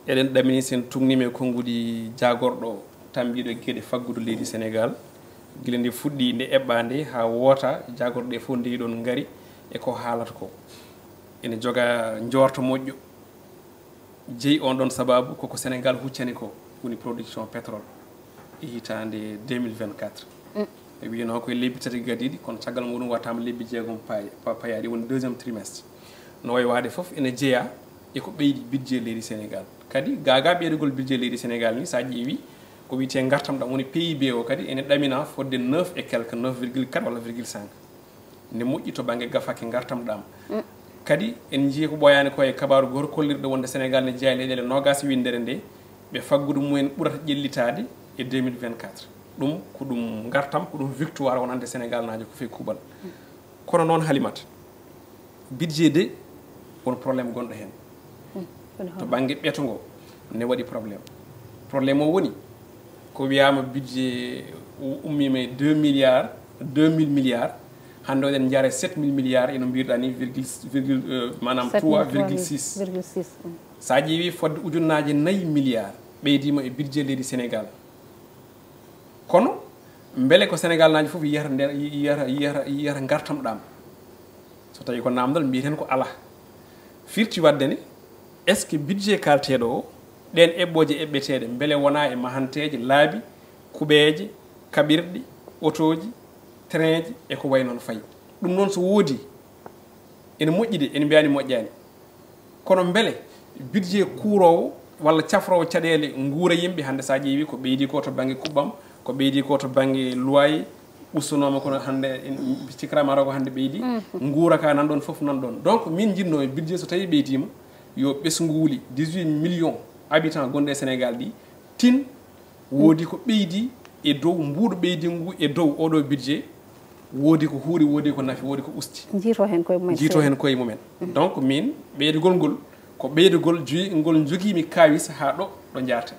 eɗen ɗamini sen tugnima e konnguɗi jaagorɗo tambiiɗo geɗe faggudu leydi Sénégal. Gila nde fuɗɗi, nde eɓɓa nde haa woota, jaagorɗe fof nde ɗon ngari e ko haalata ko. Ene joga njoorto moƴƴo. Jeyi on ɗon sababu koko Sénégal huccani ko woni production pétrole e hitaande deux mille vingt-quatre. Mm. Ɓe wiyano ko e lebbi tati gadiiɗi, kono caggal muɗum wattaama lebbi jeegom pay-, pa-, payaaɗi, woni deuxième trimestre. No wayi waade fof ene jeyaa e ko ɓeydi budget leydi Sénégal. Kadi gaagaa ɓeydugol budget leydi Sénégal ni, so a ƴeewi ko wiyetee ngartam ɗam woni P I B o, kadi ene ɗamina fodde neuf et quelque, neuf virgule quatre walla virgule cinq. Ne moƴƴi to bannge gafaake ngartam ɗam. Mm. Kadi en njiyii ko ɓooyaani ko e kabaaru gooto kollirɗo wonde Sénégal ne jeyaa e leyɗeele noogaas winndere nde ɓe faggudu mumen ɓurata ƴellitaade e deux mille vingt-quatre. Ɗum ko ɗum ngartam, ko ɗum victoire wonande Sénégalnaajo ko fii kuuɓal. Mm. Kono noon, Halimata, budget de, won problème gonɗo heen. Hmm, woni to bannge ɓeto ngo, ne waɗi problème. Problème o woni, ko wiyaama budget u-, ummiima e deux milliards, deux mille milliards, hannde oɗen njaara e sept mille milliards, eno mbiirɗaa ni, virgule, virgule, euh, maanaam trois virgule six. Virgule six, hmm. So a ƴeewi fodde ujunnaaje nayi milliards ɓeydiima e budget leydi Sénégal. Kono mbele ko Sénégalnaajo fof yiyata nder, yiyata, yiyata, yiyata ngartam ɗam? So tawi ko namdal, mbiyeten ko alaa. Firti waɗde ne, est-ce que budget kalteeɗo o, ɗeen eɓɓooje eɓɓeteeɗe, mbele wonaa e mahanteeje laabi, kuɓeeje, kaɓirɗe, otooji, train ji, e ko wayi noon fayi? Ɗum noon so woodi, ene moƴƴi de, ene mbiyaani moƴƴaani. Kono mbele budget kuuroowo walla cafroowo caɗeele nguura yimɓe, hannde so a ƴeewi ko ɓeydi ko to bannge kuɓɓam, ko ɓeydi ko to bannge loyer, ustunooma kono hannde en cikkiraama ko hannde ɓeydi, mhm, nguura ka nan ɗoon, fof nan ɗoon. Donc min njiɗnoo e budget so tawi ɓeydiima, yo ɓesnguuli dix-huit millions habitants gonɗi e Sénégal ɗi tin, woodi ko ɓeydi e dow mbuuɗu ɓeydi ngu, e dow oɗo budget, woodi ko huuri, woodi ko nafi, woodi ko usti. Njiito heen koye mumen. Njiito heen koye mumen. Mhm. Donc min, ɓeydugol ngol, ko ɓeydugol joyi ngol njogiimi kaawis haa ɗo, ɗo njaarten.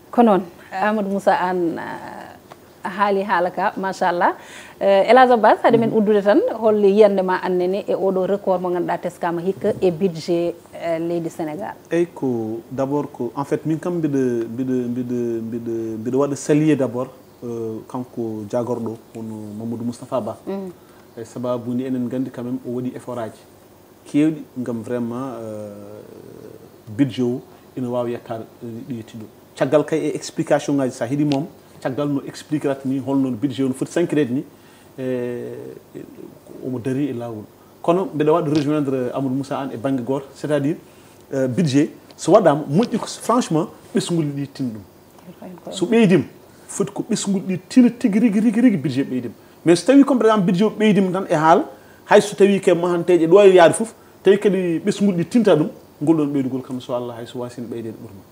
Ko noon, Amadou Moussa Anne, ah, A haali haala ka, machallah. Eh, Elhadj Abbas, haade men uddude tan, hol yiyannde ma annene e oɗo record mo ngannduɗaa teskaama hikka e budget, eh, leydi Sénégal? Eyyi, ko d'abord ko, en fait, min kam mbiɗa, mbiɗa, mbiɗa, mbiɗa, mbiɗa waɗa saluer d'abord, euh, kanko jaagorɗo, hono Mamadou Moustapha Ba. E sababu ni enen nganndi quand même o waɗi effort aji keewɗi ngam vraiment, euh, budget o ina waawi yettaade ɗo yetti ɗo. Caggal kay e explication ngaji, sa heɗi moom, caggal no expliquerata ni holno budget o no foti sankireede ni, e, e, omo dari e laawol. Kono mbeɗa waɗa rejoindre Amadou Moussa Anne e bannge gooto, c'est-à-dire, euh, budget so waɗaama moƴƴi ko franchement ɓesnguuli ɗi tina ɗum. So ɓeydima, foti ko ɓesnguuli ɗi tina tigi rigi, rigi, rigi budget ɓeydima. Mais so tawi comme par exemple budget o ɓeydima tan e haala, hay so tawi ke mahanteeje ɗo e yaade fof, tawi kadi ɓesnguuli ɗi tinta ɗum, ngol ɗon ɓeydugol kam so Allah hay so wasino ɓeydeede ɓurma.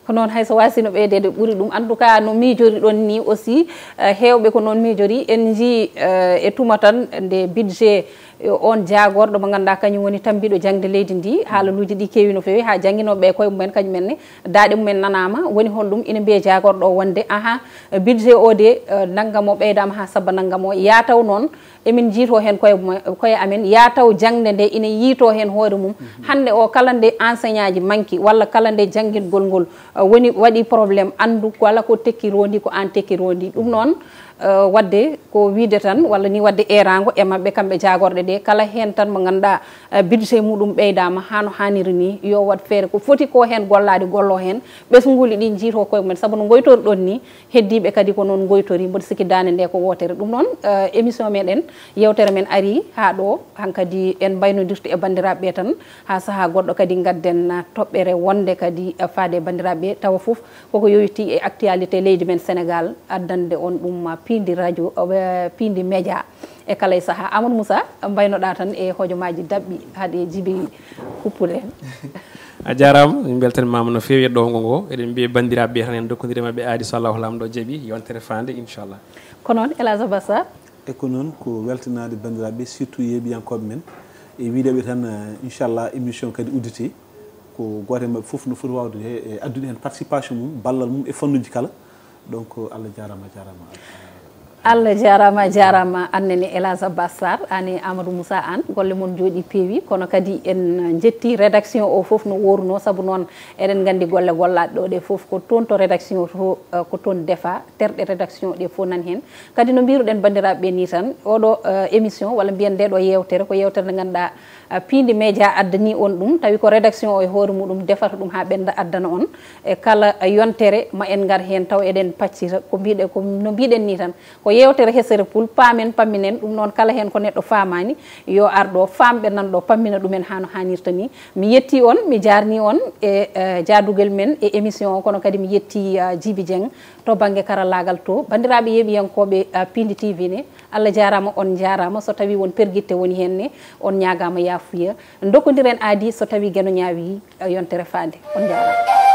Ko noon, hay so wasino ɓeydeede ɓuri ɗum. En tout cas, no miijoriɗon ni aussi, eh, heewɓe ko noon miijori. En njii, eh, e tuma tan nde budget, eh, on jaagorɗo mo ngannduɗaa kañum woni tambiiɗo jaŋde leydi ndi. Haalaluuji ɗi keewi no feewi, haa jannginooɓe e koye mumen kañum en ne, daaɗe mumen nanaama. Woni holɗum? Ina mbiye jaagorɗo o wonde, aha, budget o de, eh, nanngam o ɓeydaama haa sabba nanngam o. Yaa taw noon, emin njiitoo heen koye mumen, koye amen, yaa taw jaŋde nde ina yiitoo heen hoore mum. Hannde o, kala nde enseignant ji manki, walla kala nde janngingol ngol, eh, woni, waɗi problème, anndu kala ko tekki rondi, ko aan tekki rondi. Ɗum noon, eh, waɗde ko wiyde tan, walla ni waɗde eeraango e maɓɓe, kamɓe jaagorɗe ɗe, kala heen tan mo ngannduɗaa, eh, budget muɗum ɓeydaama haa no haaniri ni, yo waɗ feere ko foti ko heen gollaade, golloo heen, ɓesnguuli ɗi njiitoo koye mumen, sabu no ngoytoriɗon ni, heddiiɓe kadi ko noon ngoytori, mboɗo sikki daande nde ko wootere. Ɗum noon, eh, émission meɗen, yewtere men arii haa ɗo, hankadi en mbaynodirtu e banndiraaɓe ɓe tan, haa sahaa goɗɗo kadi ngadden, ah, toɓɓere wonde kadi, ah, faade e banndiraaɓe ɓe, tawa fof koko yowitii e actualité leydi men Sénégal, addande on ɗum, ah, piindi radio, ah, piindi média e kala e sahaa. Amadou Moussa, mbaynoɗaa tan e hojomaaji daɓɓi hade jibi kuppude en. A jaaraama, min mbeltanimaama no feewi e ɗowngo ngo. Eɗen mbiya banndiraaɓe ɓe tan en ndokkondire maɓɓe aadi so Allahu Laamɗo jaɓi, yontere faande, inchallah. Ko noon, Elhadj Abbas Sarr. E ko noon, ko weltanaade banndiraaɓe, surtout yeeɓiyankooɓe men. E wiideɓe tan, eh, inchallah, émission kadi udditi. Ko gooto e maɓɓe fof no foti waawde he, e addude heen participation mum, ballal mum e fannuuji kala. Donc, Allah jaaraama, a jaaraama. Allah jaaraama, a jaaraama, aan nene Elhadj Abbas Sarr, aan e Amadou Moussa Anne, golle mon njooɗii peewi, kono kadi en njetti rédaction o fof no woorunoo, sabu noon eɗen nganndi golle gollaaɗe ɗo ɗe fof ko toon to rédaction to, eh, ko toon ndefa, terɗe rédaction ɗe fof nan heen. Kadi no mbiruɗen banndiraaɓe ɓe ni tan, oɗo, eh, émission walla mbiyen nde ɗo yewtere, ko yewtere nde ngannduɗaa, eh, piindi média addani on ɗum, tawi ko rédaction o e hoore muɗum defata ɗum haa ɓennda addana on. E kala yontere ma en ngar heen taw eɗen paccita ko mbiɗe, ko no mbiɗen ni tan, ko yewtere hesere pul, paamen, pamminen, ɗum noon kala heen ko neɗɗo faamaani, yo ar ɗo, faamɓe nan ɗo, pammina ɗumen haa no haanirta ni. Mi yetti on, mi jaarni on e, eh, jaadugel men e émission o, kono kadi mi yetti, eh, Jibi Dieng to bannge karallaagal to. Banndiraaɓe yeeɓiyankooɓe, eh, Piindi T V ne, Allah jaaraama, on njaaraama. So tawii won pergitte woni heen ne, on ñaagaama yaafuya. Ndokkondiren aadi so tawii geno ñaawi, eh, yontere faande. On njaaraama.